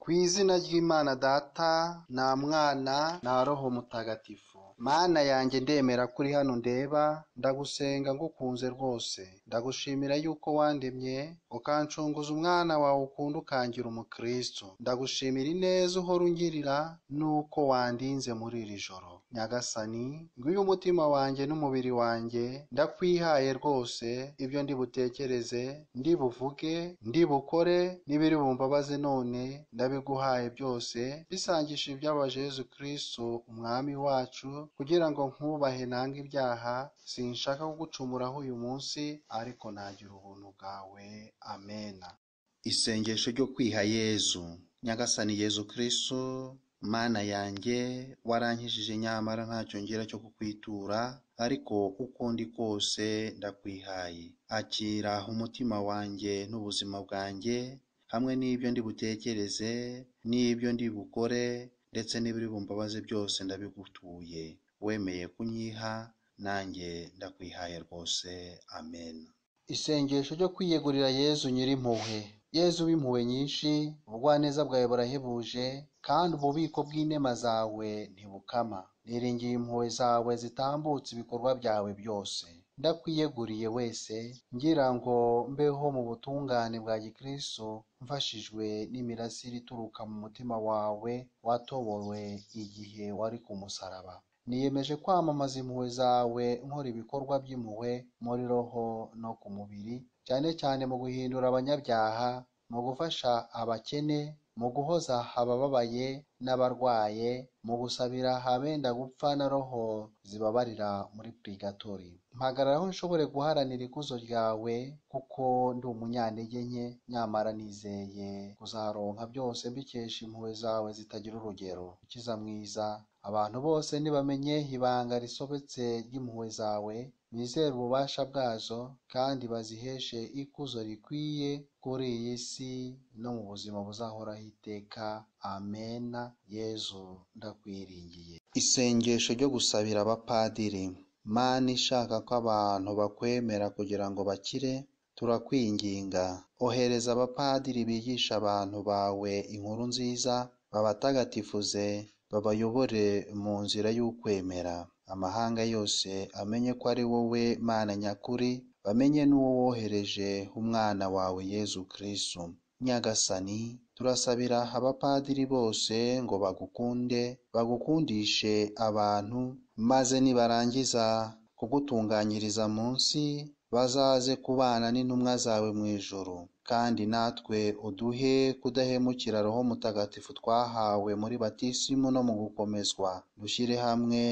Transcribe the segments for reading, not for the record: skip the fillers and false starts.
Ku izina ry'Imana Data na Mwana na Roho Mutagatifu. Mana yanjye, ndemera kuri hano ndeba, ndagusenga ngukunze rwose. Ndagushimira yuko wandemye, ukancunguza umwana wawe ukunda, ukangira umukristo. Ndagushimira ineza uhora ungirira nuko wandinze muri iri joro. Nyagasani, nguyu umutima wanjye n'umubiri wanjye, ndakwihaye rwose. Ibyo ndi butekereze, ndi buvuge, ndi bukore, n'ibiri bumbabaze none, ndabiguhaye byose, bisangisha ibyabaje Yezu Kristo umwami wacu, kugira ngo nkubahe nange ibyaha. Sinshaka kugucumuraho uyu munsi, ariko nagira ubuntu bwawe. Amena. Isengesho ryo kwiha Yezu. Nyagasani Yezu Kristo, Mana yanjye, warankijije nyamara ntacyo ngira cyo kukwitura, ariko uko ndi kose ndakwihaye. Akira umutima wanjye n'ubuzima bwanjye, hamwe n'ibyo ndi butekereze, n'ibyo ndi bukore, ndetse n'ibiri bumbabaze byose ndabigutuye. Wemeye kunyiha, nanjye ndakwihaye rwose. Amen. Isengesho ryo kwiyegurira Yezu Nyirimpuhwe. Yezu w'impuhwe nyinshi, ubugwaneza bwawe burahebuje, kandi ububiko bw'inema zawe ntibukama. Niringiye impuhwe zawe zitambutse ibikorwa byawe byose. Ndakwiyeguriye wese, ngira ngo mbeho mu butungane bwa gikristo, mfashijwe n'imirasire ituruka mu mutima wawe watobowe igihe wari ku musaraba. Niyemeje kwamamaza impuhwe zawe, nkora ibikorwa by'impuhwe muri roho no ku mubiri, cyane cyane mu guhindura abanyabyaha, mu gufasha abakene, mu guhoza abababaye n'abarwaye, mu gusabira abenda gupfa na roho zibabarira muri purigatori. Mpagarara aho nshobore guharanira ikuzo ryawe, kuko ndi umunyantege nke, nyamara nizeye kuzaronka byose mbikesha impuhwe zawe zitagira urugero. Ukiza mwiza, abantu bose nibamenye ibanga risobetse ry'impuhwe zawe, bizere ububasha bwazo, kandi baziheshe ikuzo rikwiye kuri iyi si no mu buzima buzahoraho iteka. Amena. Yezu ndakwiringiye. Isengesho ryo gusabira abapadiri. Mana ishaka ko abantu bakwemera kugira ngo bakire, turakwinginga, ohereza abapadiri bigisha abantu bawe inkuru nziza, babatagatifuze, babayobore mu nzira y'ukwemera. Amahanga yose amenye ko ari wowe Mana nyakuri, bamenye n'uwo wohereje, umwana wawe Yezu Kristo. Nyagasani, turasabira abapadiri bose ngo bagukunde, bagukundishe abantu, maze nibarangiza kugutunganyiriza munsi, bazaze kubana n'intumwa zawe mu ijuru. Kandi natwe uduhe kudahemukira Roho Mutagatifu twahawe muri batisimu no mu gukomezwa, dushyire hamwe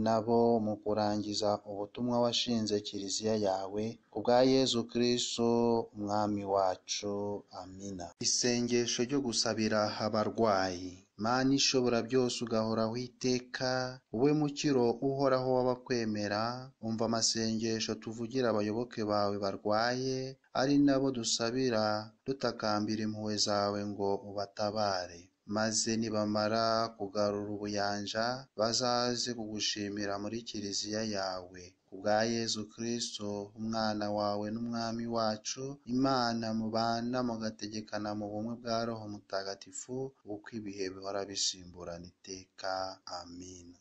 nabo mu kurangiza ubutumwa washinze Kiliziya yawe, ku bwa Yezu Kristo umwami wacu. Amina. Isengesho ryo gusabira abarwayi. Mana ishobora byose, ugahoraho iteka, wowe mukiro uhoraho w'abakwemera, umva amasengesho tuvugira abayoboke bawe barwaye, ari nabo dusabira dutakambira impuhwe zawe ngo ubatabare. Maze nibamara kugarura ubuyanja, bazaze kugushimira muri Kiliziya yawe. Ku bwa Yezu Kristo umwana wawe n'umwami wacu, Imana mubana mugategekana mu bumwe bwa Roho Mutagatifu, uko ibihe bihora bisimburana iteka. Amina.